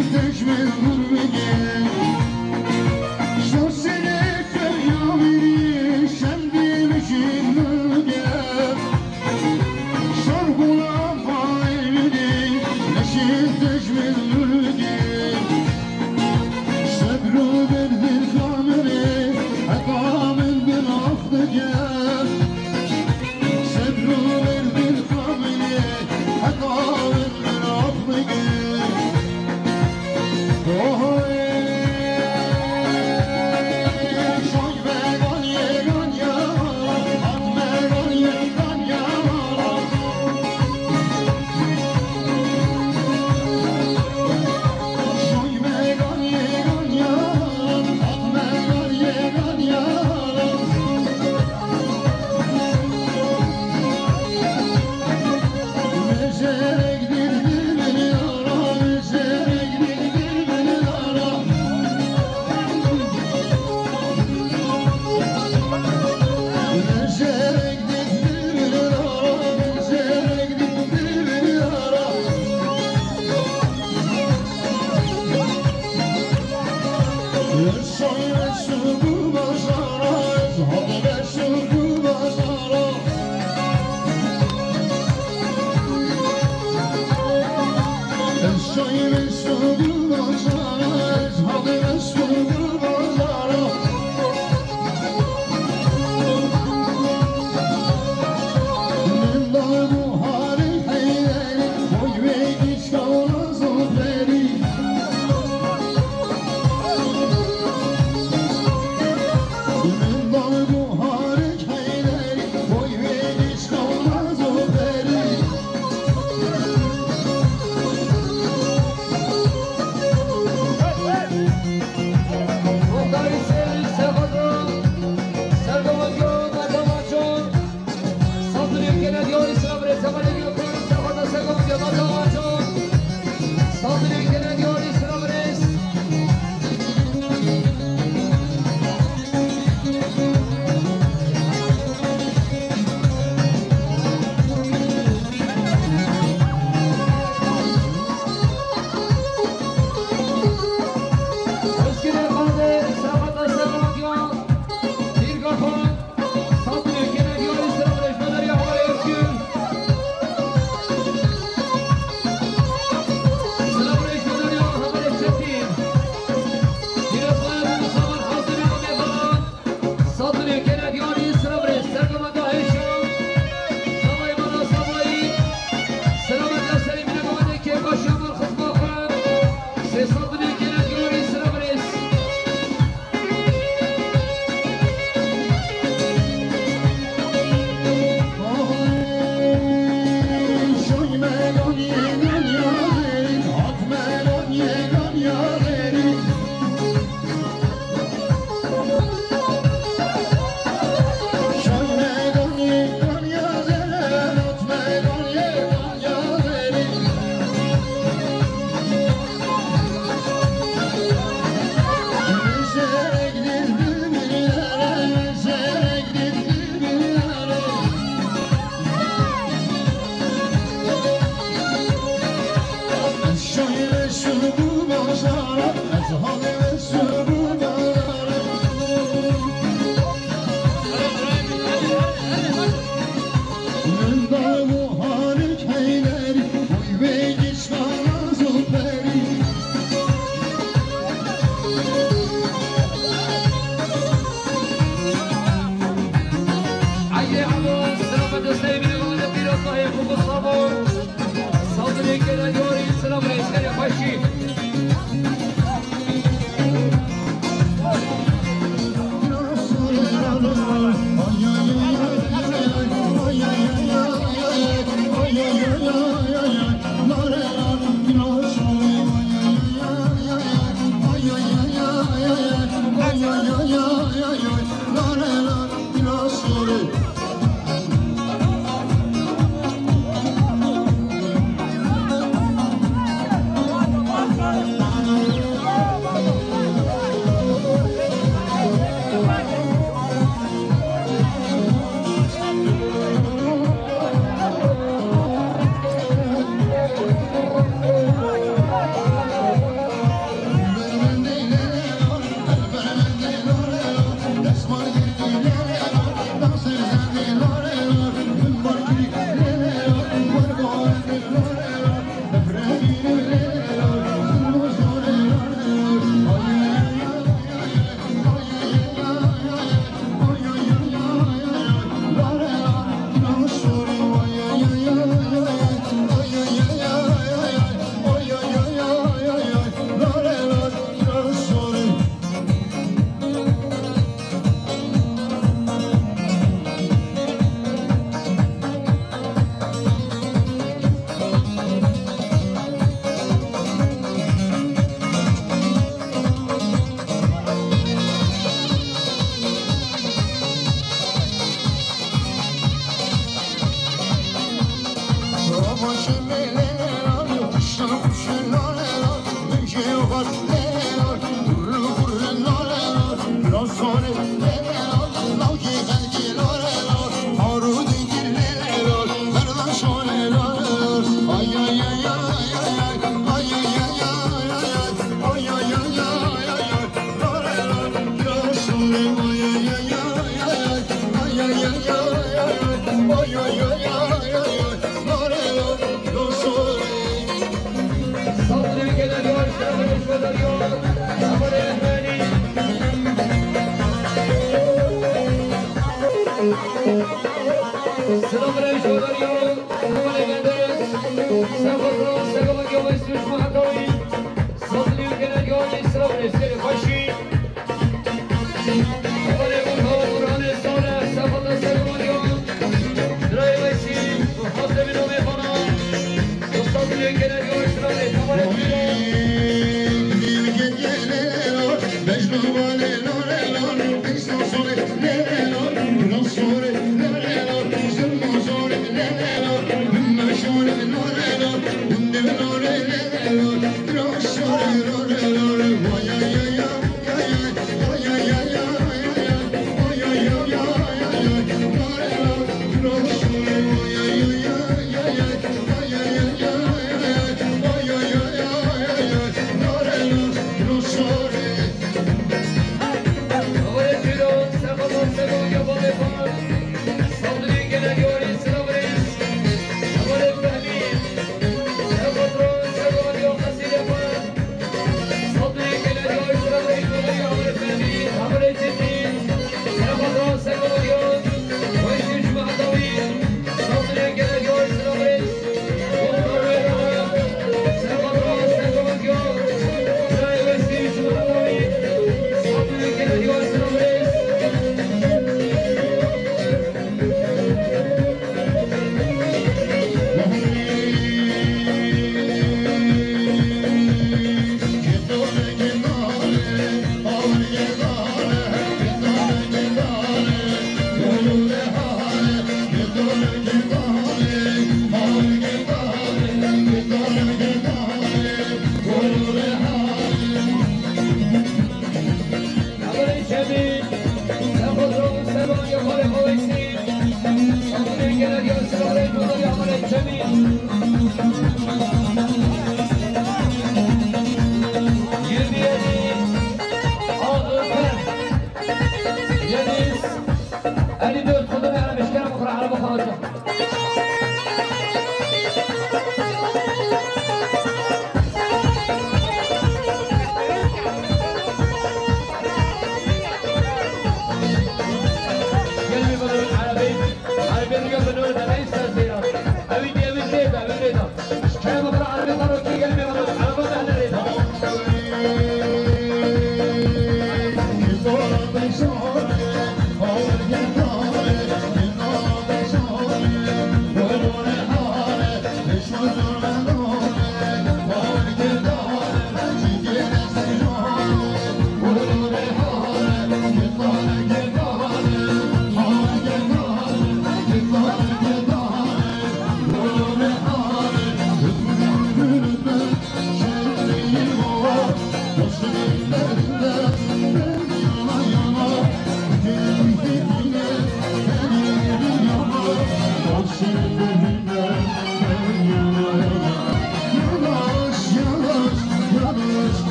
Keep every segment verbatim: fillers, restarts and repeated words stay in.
Dijmin dur bige. Şansine kevya biri şendi mijin bige. Şor gulam vay biri neşin dijmin dur bige. Sebru berdir kamere heta min bin af dike.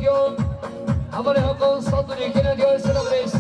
Hevalê Hakan Sandunê kene diyar selam reis.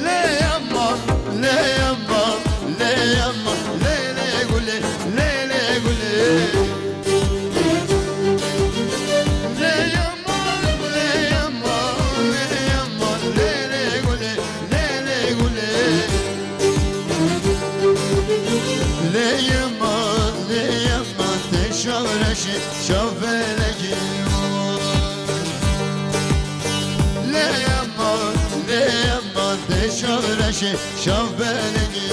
Lê yema, lê yema, lê yema, lê lê gulê, lê lê gulê. Lê yema, lê yema, lê yema, lê lê gulê, lê lê gulê. Lê yema, lê yema, te şareşê, şafelekî. Lê yema, lê yema, te şareşê, şafelekî.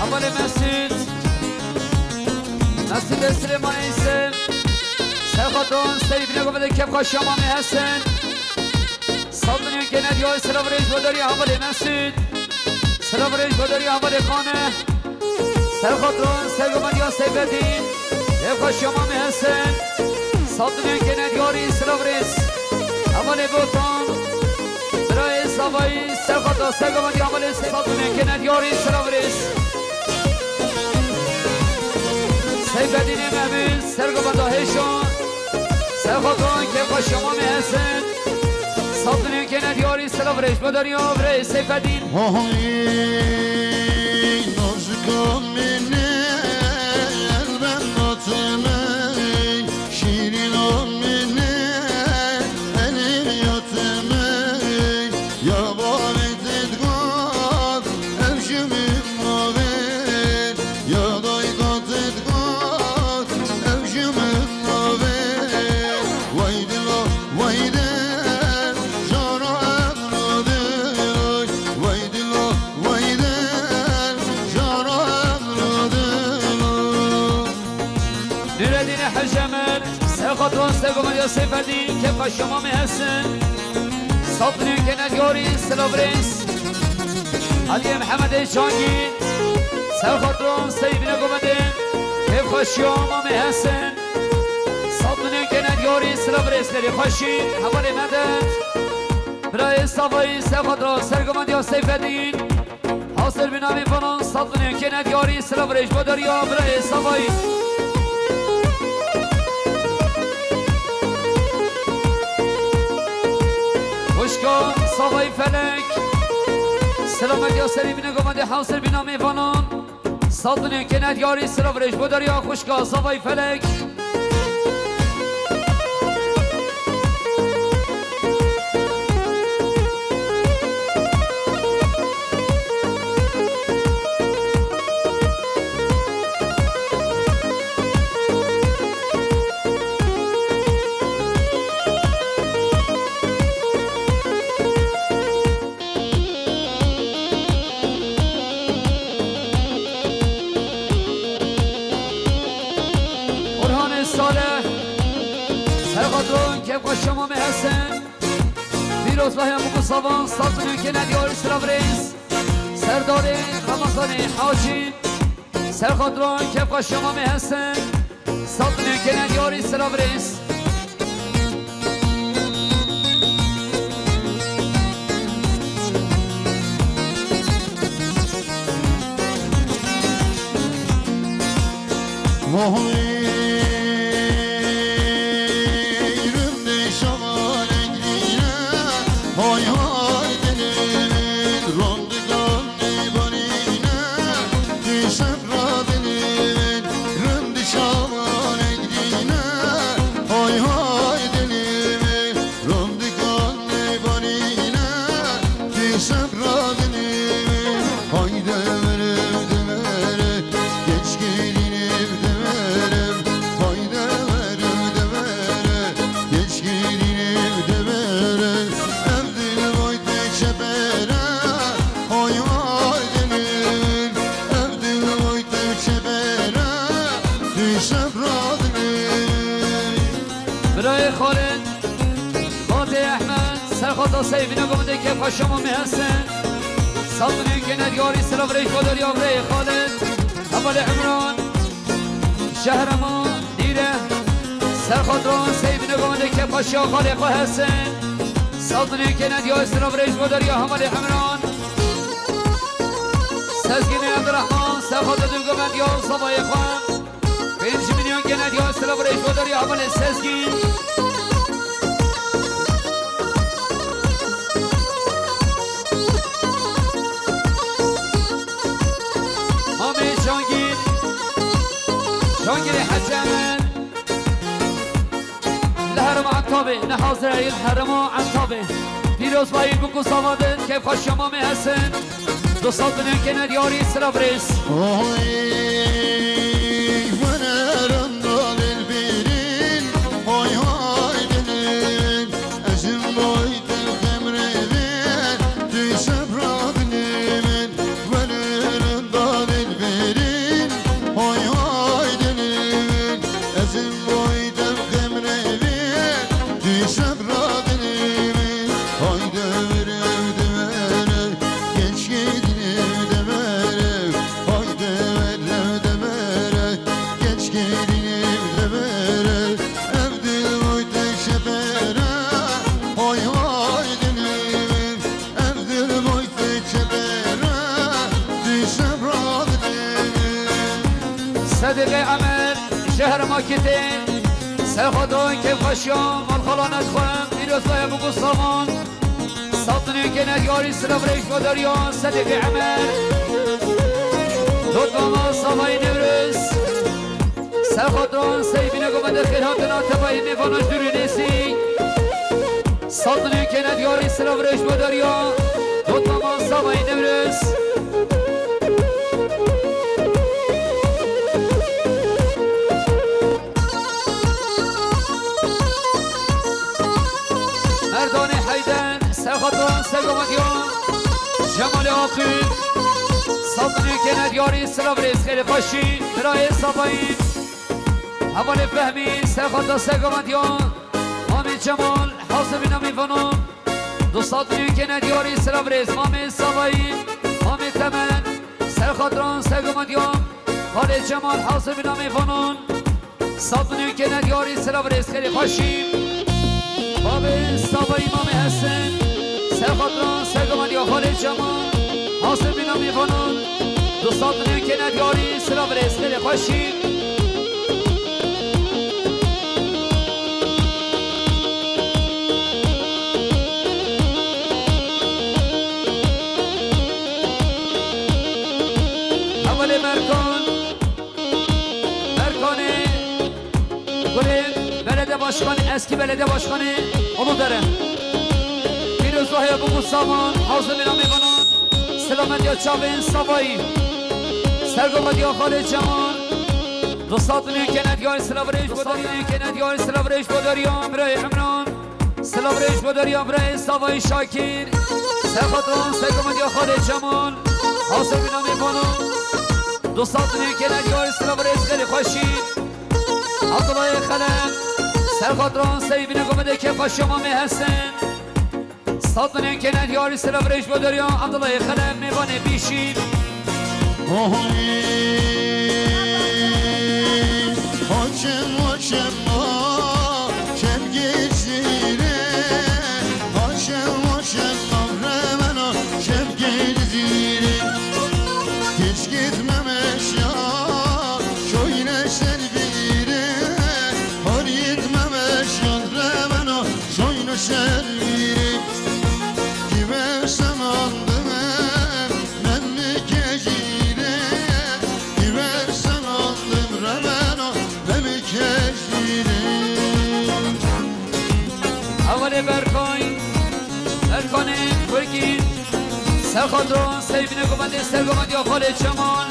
Hevalê Mesûd, Mesûdê Silêmanî ser, ser xwe don, ser bîne ku bide kêf xwe şama me hesin. Sed milyon kêne diyarî silav rêz bo derî hevalê Mesûd. Silav rêz bo derî hevalê Xane. Ser xwe don, ser gomandiya Seyfedîn. Kêf xwe şama me hesin. Sed milyon kêne diyarî silav rêz. Hevalê Botan. Birayê Zavayî, ser xwe don, ser gomandiya hevalê Seyfedîn. Sed milyon kêne diyarî silav rêz. Seyfedînê Mehmûd, ser gomanda Hêşan. Ser xwe don, kêf xwe şama me hesin. Sed milyon kêne diyarî silav rêz bo derî birayê Seyfedîn. Hay, nazika min e, elbet natime, şîrîna min e, elê yatime, ya bavê te digot, ev ji min navê, ya dayka te digot, ev ji min navê. Wey dilo, wey dil, jaro emro diloy. Wey dilo, wey dil, jaro emro diloy. Nureddînê Hecî Emir, ser xwe don, ser gomandiya Seyfedîn, kêf xwe şama me hesin. Sed milyon kêne diyarî silav rêz. Aliyê Mihemedê Cangî, ser xwe don, ser bîne gomedê, kêf xwe şama me hesin. Sed milyon kêne diyarî silav rêz, nerê xweşî, hevalê Medet. Birayê Zavayî, ser xwe don, ser gomandiya Seyfedîn. Hazir bîne vî vanan, sed milyon kêne diyarî silav rêz bo derî birayê Zavayî. Xwişka Zavayî Felek. Selametiya serî bîne govendê hazir bîna mêvanan. Sat binên kêne diyarî silav rêj bo deriya xwişka zavayî felek. Orhanê Salih, serxatron kevka şema me hesin. Pîrozbahiya Mukusavan, sazin ülkene diyarî silav rêz. Serdarê Ramazanê Hacî, serxatron kevka şema me hesin. Sazin ülkene diyarî silav rêz. Vay, rindê şavan engrîne, hay hay dilê min, rondigan nêbanîne, tu sefra dilê min, rindê şavan engrîne, hay hay dilê min, rondigan nêbanîne, tu sefra dilê min, hay devere, devere. Geç gelin ev devere, hay devere, devere. Geç gelin ev devere, ev dil vay te çepere, hay hay dilin, ev dil vay te çepere, tu sefra dilin. Birayê Xalid, Xatê Ehmed, serxata Seyfîne govendê kevka şema me hesin. Sat binên kêne diyarî silav rêj bo deriya birayê Xalid. Hevalê Imran, Şehrema, Nîre, serxatron Seyfîne govendê kevka şiya xalê xwe hesin. Sat binên kêne diyarî silav rêj bo deriya hevalê Imran. Sezgînê Abdurrahman, serxata du govendiya zavayê xwe. Pênc milyon kêne diyar silav rêj bo deriya hevalê Sezgîn. Mamê Cangîr, Cangîrê Hecî Emed. Li herêma Entabê, ne hazir e, li herêma Entabê. Pîrozbahî bûk û savan din, kêfxweşiya mamê hesin. Du sed milyon kêne diyarî silav rêz. Oy, wene renda dilbîrin, oy, oy, dilin, ez im boy te xemrê vê, tu sefra dilê min, wene renda dilbîrin, oy, oy, dilin, ez im boy te xemrê vê, tu sefra dilê min, hay devere, devere. Geç gelin ev devere, hay devere, devere. Geç gelin ev devere, ev dil boy te çepere, hay hay dilê min, ev dil boy te çepere, tu sefra dilê min. Sedîqê Emer, şehr Makîtê, serxatron kêfxweşiya malxalane dixwin, pîrozbahê bûk û savan. Sed milyon kêne diyarî silav rêj bo deriya Sedîqê Emer. Dotmama Savayê Newroz. Serxatron Seyfîne govendê xêrhatina tevayê mêvana jûr û nêzîk. Sed milyon kêne diyarî silav rêj bo deriya. Dotmama Savayê Newroz. Merdanê Heyder, serxatron sergovendiyan, Cemalê Aqil, sed milyon kêne diyarî silav rêz xêrê xweşî, birayê Savayî, hevalê Fehmî, serxata sergovendiyan, Mamê Cemal, hazir bîna mêvanan, du sed milyon kêne diyarî silav rêz, Mamê Savayî, Mamê Temen, serxatron sergovendiyan, Xalê Cemal, hazir bîna mêvanan. Sed milyon kêne diyarî silav rêz xêrê xweşî. Babê Savayî Mamê Hesen, serxatron sergovendiya Xalê Cemal, hazir bîna mêvanan. Du sed milyon kêne diyarî silav rêz xêrê xweşî. Başkanı, eski belediye başkanı Uludere. Pîrozbahiya bûk û savan, hazir bîna mêvanan. Selametiya çavên Savayî. Sergometiya Xalê Cemal. Du sed milyon kenet yarî silav rêj bo dariya. Du sed milyon kenet yarî silav rêj bo dariya, birayê Emran. Silav rêj bo dariya, birayê Savayî Şakir. Serxatran sergometiya Xalê Cemal. Hazir bîna mêvanan. Du sed milyon kenet yarî silav rêj gelê xweşî. Abdullahê Xelef, serxatran serî bîne gomedê kêfxweşiya Mamê Hesen. Sed milyon kenet yarî silav rêj bo dariya Abdullahê Xelef, mêvanê bîşî. Ohoyê, haçim, haçim, ha, şevgê zîrê, haçim, haçim, avremena, şevgê zîrê. Keşke gitmemiş ya, şöyle ser biri, har gitmemiş ya, avremena, şöyle ser biri. Kime sanandım, ben mi kecire, kime sanandım, remena, ben mi kecire. Hevalê Berkay, Berkanê Kurkî, serxatran serî bîne gomedê sergomendiya Xalê Cemal.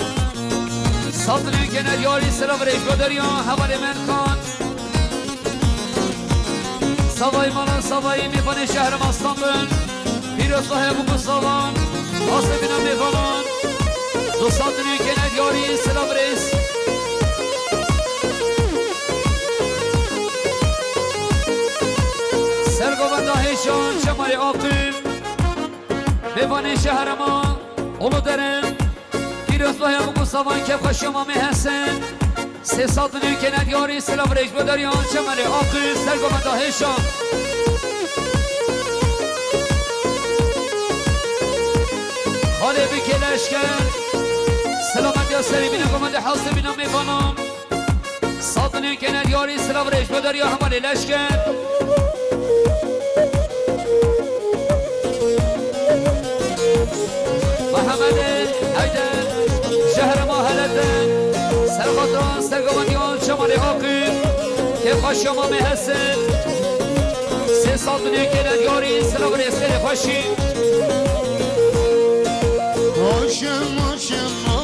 Sed milyon kenet yarî silav rêj bo dariya hevalê Berkan. Savayî mala Savayî, mêvanê şehre Mastanbin. Pîrozbahiya bûk û savan, hazir bîna mêvanan. Du sed milyon kenet yarî silav rêj. Sergovenda hêşan Cemalê Aqil. Mêvanê şehre ma Uludere. Pîrozbahiya bûk û savan, kêfxweşiya Mamê Hesen. Sê sed milyon kenet yarî silav rêj bo dariya Cemalê Aqil, sergovenda hêşan. Xalê Bikê Leşker, selametiya serî bîne gomedê, hazir bîna mêvanan. Sed milyon kenet yarî silav rêj bo dariya hevalê Leşker. Mehemedê Heyder, şehre ma Helete, serxatran sergomendiya Cemalê Aqil, kêfxweşiya Mamê Hesen. Sê sed milyon kenet yarî silav rêj gelê xweşî. Haşim, haşim, ha,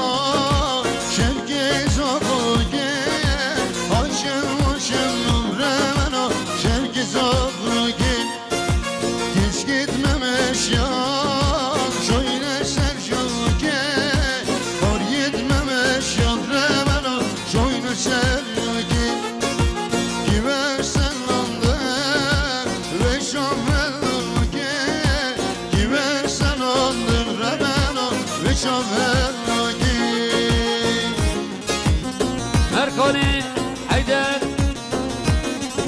şevkê zafogê. Haşim, haşim, umre meno, şevkê zafogê. Keşke gitmemiş ya, şöyle ser şevkê. Har gitmemiş ya, remeno, şöyle ser şevkê. Kime sanandım, ve şoförlüğe, kime sanandım, remeno, ve şoförlüğe. Erkanê Heyder,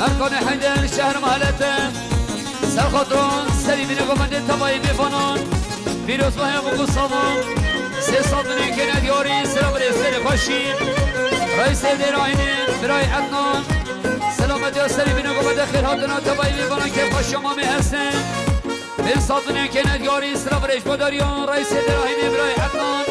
Erkanê Heyder, şehre ma Helete. Serxatran serî bîne gomendê tevayê mêvanan. Pîrozbahiya bûk û savan. Sê sed milyon kenet yarî silav rêj gelê xweşî. Reîsê Dêrayînê, birayê Ednan. Selametiya serî bîne gomendê, xêr hatina tevayê mêvanan, kêfxweşiya Mamê Hesen. Pênc sed milyon kenet yarî silav rêj bo dariya reîsê Dêrayînê, birayê Ednan.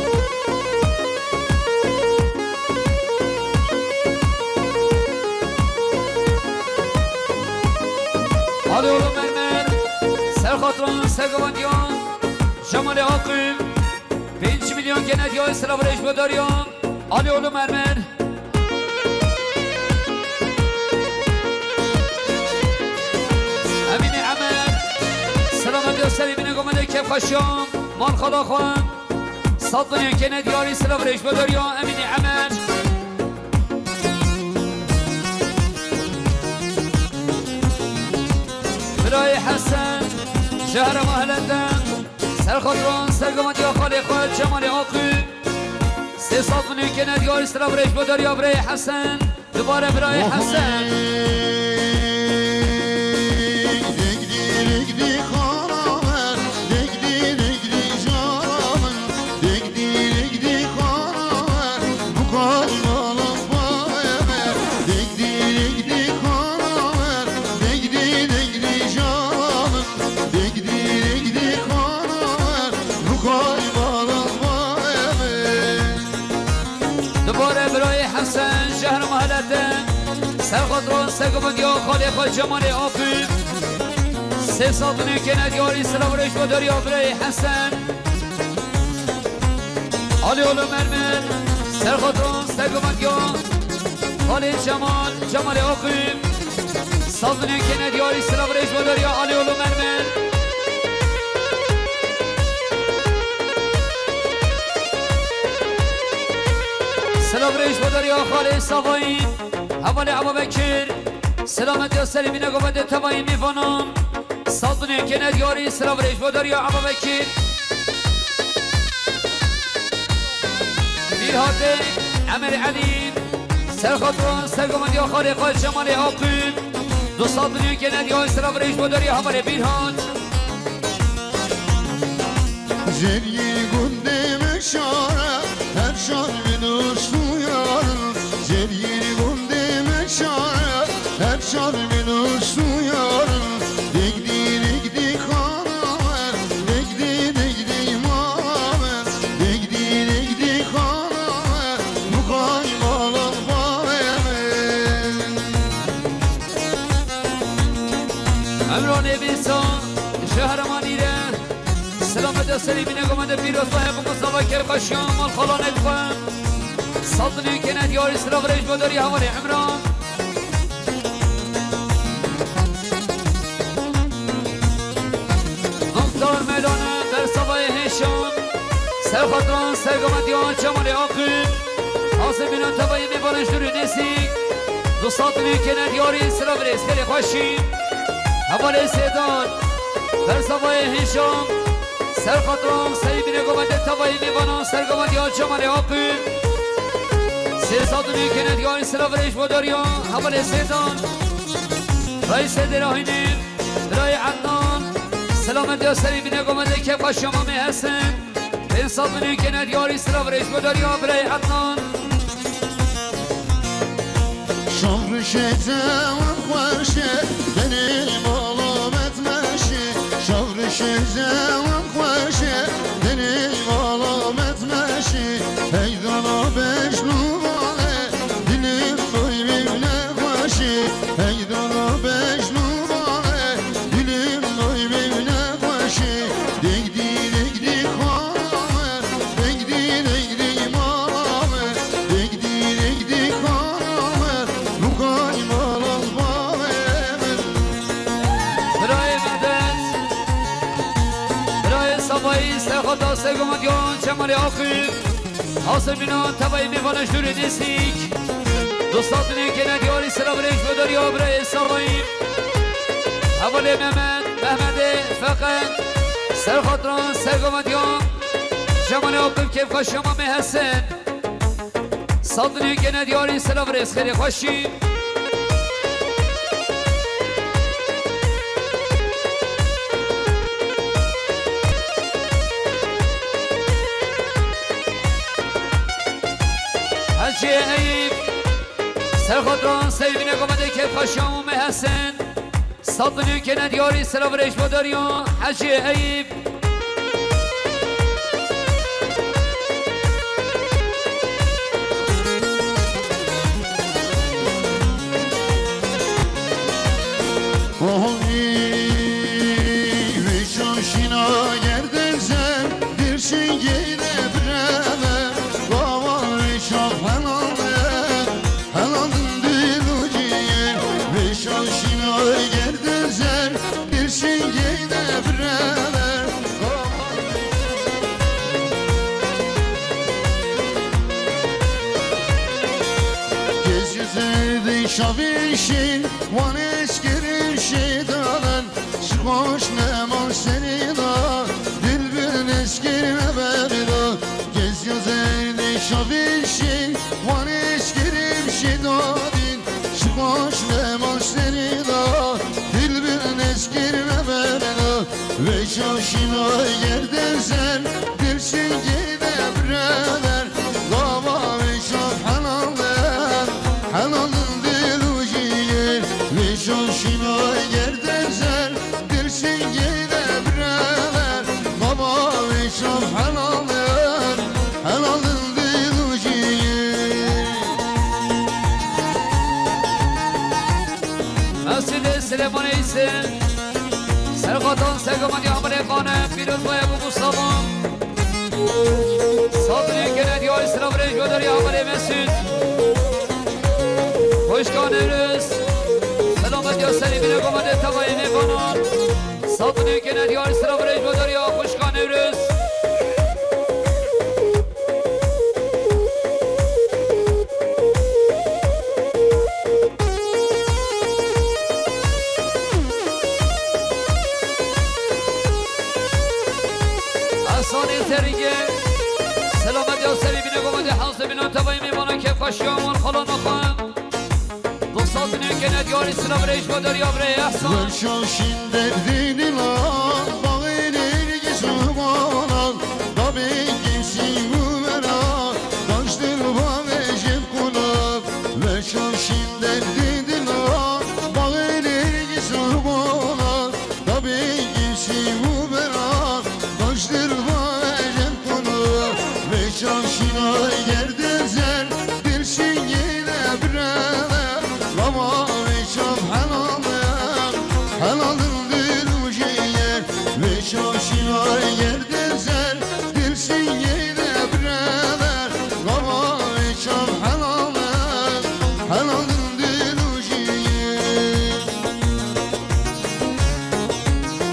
Alê oğlu Mermer, serxatran sergovendiya Cemalê Aqil. Pênc milyon kenet yarî silav rêj bo dariya Alê oğlu Mermer. Emînê Emer, selametiya serî bîne gomendê, kêfxweşiya malxala xwe. Sed milyon kenet yarî silav rêj bo dariya Emînê Emer. Birayê Hesen, şehre ma Helete. Serxatran sergovendiya xalê xwe Cemalê Aqil. Sê sed milyon kenet yarî silav rêj bo dariya birayê Hesen. Dubare birayê Hesen. Dubare birayê Hesen, şehre ma Helete. Serxatran sergovendiya xalê xwe Cemalê Aqil. Sê sed û nîvkê nediyarî silav rêj bo dariya birayê Hesen. Alî oğlu Mermer. Serxatran sergovendiya xalê Cemal, Cemalê Aqil. Sed û nîvkê nediyarî silav rêj bo dariya Alî oğlu Mermer. Silav rêj bo dariya xalê Savayî. Hevalê Eba Bekir. Selamet ya serê bîne govendê tevayî mêvanan. Sed û nîvkê nediyarî silav rêj bo dariya Eba Bekir. Bîrhatê Emir Elî. Serxatran sergovendiya xalê xwe Cemalê Aqil. Du sed û nîvkê nediyarî silav rêj bo dariya hevalê Bîrhat. Cerî gundê me şare, her şar min û şûyar. Cerî gundê me şare, her şar min û şûyar. Degdî, degdî xana me, degdî, degdî ma me, degdî, degdî xana me, muxay bala bavê me. Emranê Bîsa, şehremanî re. Selamet ya serê bîne govendê pîroz xwe Ebu Mustafa Kevkaşiyan, mal xalanê xwe. Sed û nîvkê nediyarî silav rêj bo dariya hevalê Emran. Muxtar Meylane, bersavayê Hêşan. Serxatran sergovendiya Cemalê Aqil. Hazir bîne tevayî mêvanê jûr û nêzîk. Du sed û nîvkê nediyarî silav rêj xêrê xweşî. Hevalê Sêdan. Bersavayê Hêşan. Serxatran serê bîne govendê tevayî mêvanan sergovendiya Cemalê Aqil. Sê sed û nîvkê nediyarî silav rêj bo dariya hevalê Sêdan. Rayîsê Dêrahînê, birayê Ednan. Selamet ya serê bîne govendê Kevkaşiya Mamê Hesen. Pênc sed û nîvkê nediyarî silav rêj bo dariya birayê Ednan. Şavrişê cewab xweşê, denê bala metmeşê. Şavrişê cewab xweşê, denê bala metmeşê. Heydana bejnû vale, dilim doy bî nexweşê. Heydana bejnû vale, dilim doy bî nexweşê. Degdî, degdî xana me, degdî, degdî mala me, degdî, degdî xana me, muxay mala bavê min. Birayê Medet, birayê Savayî, serxata sergovendiyan Cemalê Aqil. Hazir bîne tevayî mêvanê jûr û nêzîk. Du sed û nîvkê nediyarî silav rêj bo dariya birayê Savayî. Hevalê Mehmet, Mehmetê Feqe. Serxatran sergovendiya Cemalê Aqil, Kevkaşiya Mamê Hesen. Sed û nîvkê nediyarî silav rêj xêrê xweşî. Hecî Eyîb, serxatran serê bîne govendê Kevkaşiya Mamê Hesen. Sed û nîvkê nediyarî silav rêj bo dariya Hecî Eyîb. Oy, wê şaşîna gerdezen, dirşingê de bireve, bava wê şaf helal e. Helalin dil û cîgir, vê şaşîna gerdezer, bir şingeyde bireler. Kes yüzürdü şavişin, wan eşkirin şêdalan, şikoş nemal serî da, dilbir neşkir neberda. Kes yüzürdü şavişin, wan eşkirin şêdadin, şikoş nemal serî da, dilbir neşkir neberda. Vê şaşîna gerdezer, dil şingê de birever. Gava vê şaf helal e, helal dil û jîgir. Vê şaşîna gerdezer, dil şingê de birever. Gava vê şaf helal e, helal dil û jîgir. Maneyse. Serxatan Sergoman ya Amirê Xane, pîroz baye bû Mustafa. Sazînê kene diyarî silav rêj ve derya Amirê Mesûd. Xwişka Newroz. Selamet ya serî bîne komandê tevayê mêvanan. Sazînê kene diyarî silav rêj ve derya xwişka Newroz. Esanê Zerîge, selamet ya serî bîne komandê Hewsê bîne tevayê mêvanan kêfxweşiya wan xalana xwe. Dostatine kene diyarî silav rêj ve derya birê Ehsan. Weşa şîn derdî dila, bağê nêrgîs û golan, dabê gîmsî û vera, daştir bağê jêb kula. Weşa şîn derdî dila, bağê nêrgîs û golan, dabê gîmsî û vera, daştir bağê jêb kula. Weşa şîna gerde zer, dil şîngê de birede, lava weşa helal e, helal dil û jêr. Weşa şîna gerde zer, dil şîngê de birede, lava weşa helal e, helal dil û jêr.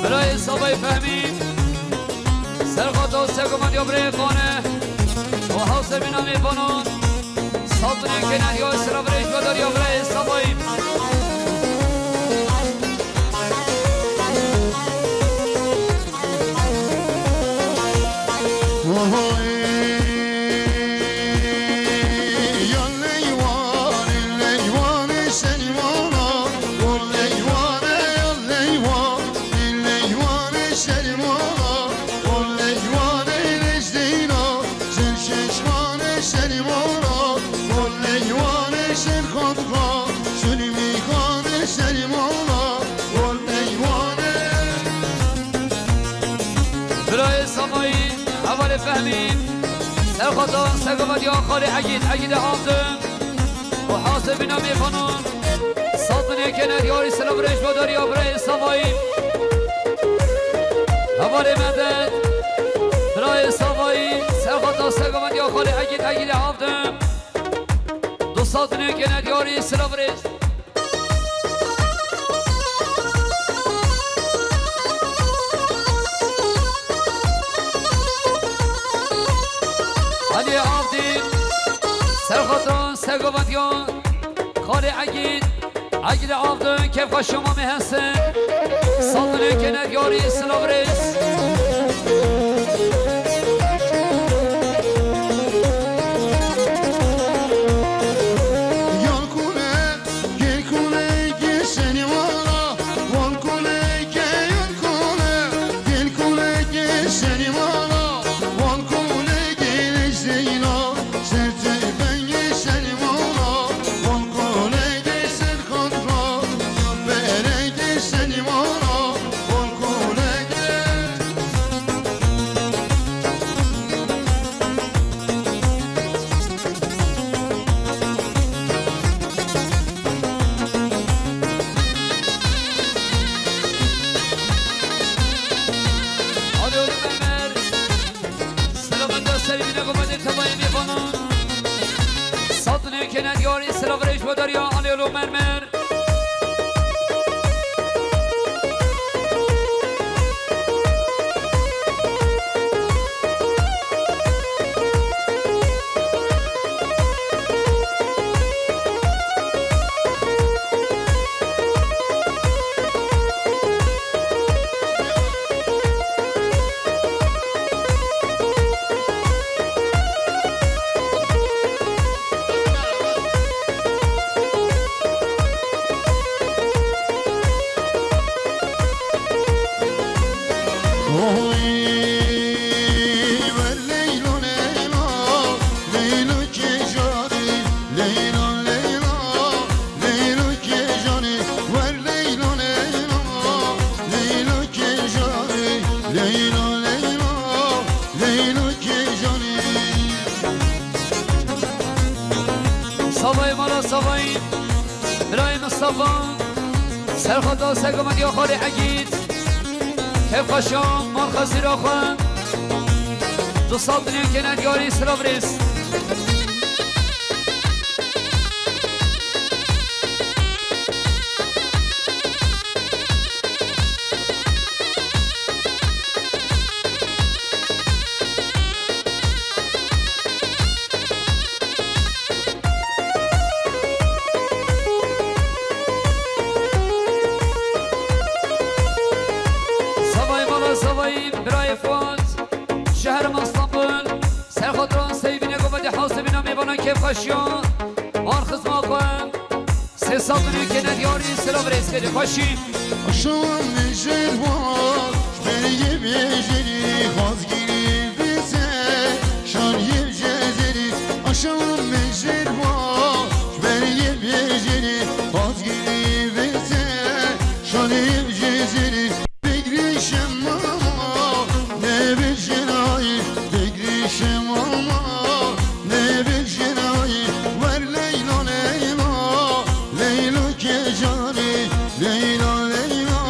Birayê Savayê Fehmî, Serxata Sergoman ya birê Xane, û Hewsê bîna mêvanan, sazînê kene diyarî silav rêj ve derya birayê Savayê. Birayê Savayî, hevalê Fehmî, Serxatan Sergoman ya Xalê Egîd, Egîdê Avdin, û Hewsê bîna mêvanan, sazînê kene diyarî silav rêj ve derya birayê Savayî. Hevalê Medet, birayê Savayî, Serxatan Sergoman ya Xalê Egîd, Egîdê Avdin, dostatine kene diyarî silav rêj. Alî Avdîn, Serxatan Sergovan ya Xalê Egîd, Egîdê Avdin, kêfxweşiya Mamê Hesen, sazînê kene diyarî silav rêz. Hadi oğlum Ömer. Selamet ya serî bîne komandê tevayê mêvanan. Sazînê kene diyarî silav rêj ve derya alê lo mermer. Savayê mala savayê, birayê Mistefa. Serxata Sergomet ya Xalê Egîd. Kevxweşan, mal xezîra xwe. Du sal dinyê kêne diyarî, silav rêz. Zavayî mala zavayî, birayê Fuat, ji herêma Stenbul, serxatran seyvîne govendê hewsê bîna mêvanan kêfxweşiya, mal xizma xwe. Sê sal dinyê kêne diyarî, silav rêz, xêrê xweşî. Aşawa min jêr wa, ji ber yê bêjêrî, xwazgirî bize, şan yê cezêrî. Aşawa min jêr wa, ji ber yê bêjêrî, xwazgirî bize, şan yê cezêrî. Bigri şema, ne bijinayî, bigri şema, ne bijinayî. Wer Leyla, Leyla, Leyla kê canî, Leyla, Leyla,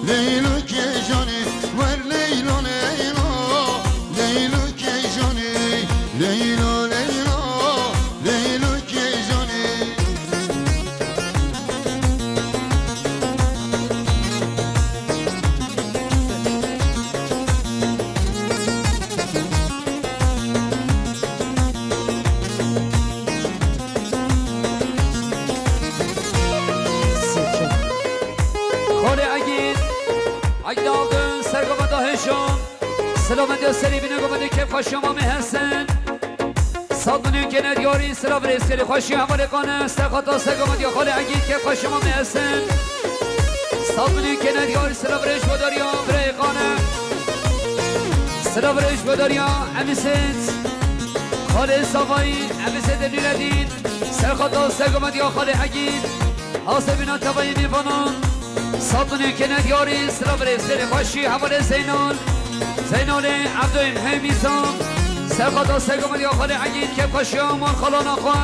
Leyla kê canî. Wer Leyla, Leyla, Leyla kê canî, Leyla, Leyla, Leyla kê canî. Xalê Egîd, Egîd Aldın, Sergova Dahêşan, Selamet ya serî bîne govendê kevxweşiya mamê Hesen. Sal dinyê kêne diyarî, silav rêz, xêrê xweşî hevalê qane, serxata Sergomet ya Xalê Egîd, kevxweşiya mamê Hesen. Sal dinyê kêne diyarî, silav rêz ji bo dariya birayê qane. Silav rêz ji bo dariya Emisêt. Xalê Zavayî, Emisêt Nûredîn. Serxata Sergomet ya Xalê Egîd. Hewsê bîna tevayî mêvanan. Sal dinyê kêne diyarî, silav rêz, xêrê xweşî hevalê Zeynal. Zeynalê Evdoyên Hemîsan. Serxata Sergomet ya Xalê Egîd, kevxweşiya mal xalana xwe.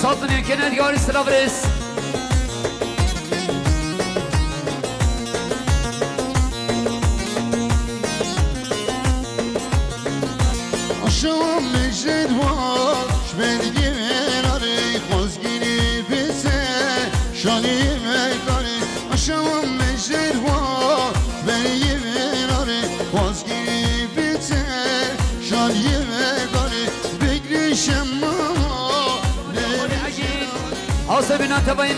Sal dinyê kêne diyarî, silav rêz. Aşawa min jêr wa, ji ber yê mêrarê, xwazgirî bize, şanî mekarê. Aşawa min jêr wa, ji ber yê mêrarê, xwazgirî bize, şanî mekarê. Bigri şema, ne bijinayî. Hewsê bîna tevayî